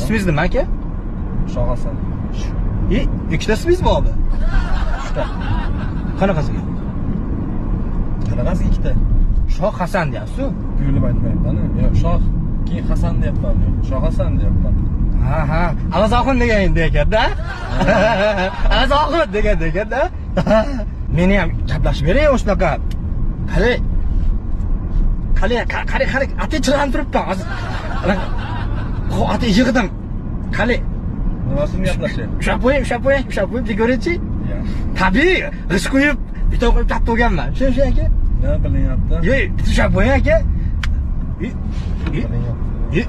Ismingiz nima, aka? Shoh Hasan. E, ikkita ismingiz bormi? Uchta. Qanaqasiga? Qanaqasi ikkita? Shoh Hasan deyapsiz. Buyurib aytmayapman. Yo'q, Shoh, keyin Hasan deyapman. Yo'q, Shoh Hasan deyapman. Ha. Avazoxun degan endi ekanda. Avazoxun degan ekanda. Meni ham gaplashib bering o'shanaqa. Qali. Qali, qari, qari, ati chiranib turibman hozir. Ati yig'dim. Qali, Nimasini gaplashyapti? Ushlab qo'ying, ushlab qo'ying, ushlab qo'yib, ko'ringchi. Tabiiy, g'isht qo'yib, beton qo'yib katta bo'lganman. Shu, shu aka. Nima qilyapti? Ye, bitta ushlab qo'ying, aka. E, e,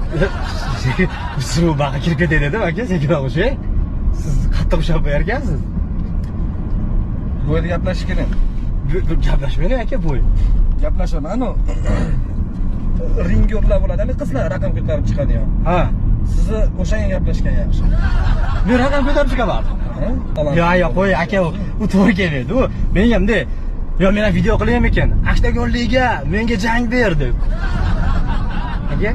e, suv baqa kirib ketadi dedim, aka, sekinroq ushlang. Siz qattiq ushlab qo'yar ekansiz. Bu yerda gaplashish kerak. Bu gaplashib bering, aka, bo'y. Gaplashaman u. Ringyorlar bo'ladi, qizlar raqam ko'tarib chiqadigan. Ha. Sizni o'shanga gaplashgan yaxshi. Men raqam ko'tarib chiqaman. Ha? Yo'q, yo'q, qo'y, aka, u to'g'ri kelmaydi. U menga bunday, yo, men ham video qilaymikin? Oktagonliga menga jang ber deb. Aka,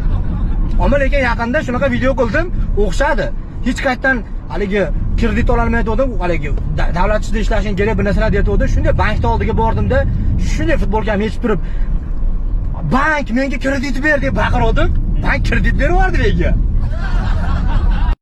ammo lekin yaqinda shunaqa video qildim, o'xshadi. Hech qayerdan haligi kredit ololmayotgandim, haligi davlat ishida ishlashing kerak, bir narsalar deyotgandi. Shunday bankni oldiga bordimda, shunday futbolkamni yechib turib, "Bank, menga kredit ber" deb baqirdim. Bank kredit berib yubordi menga.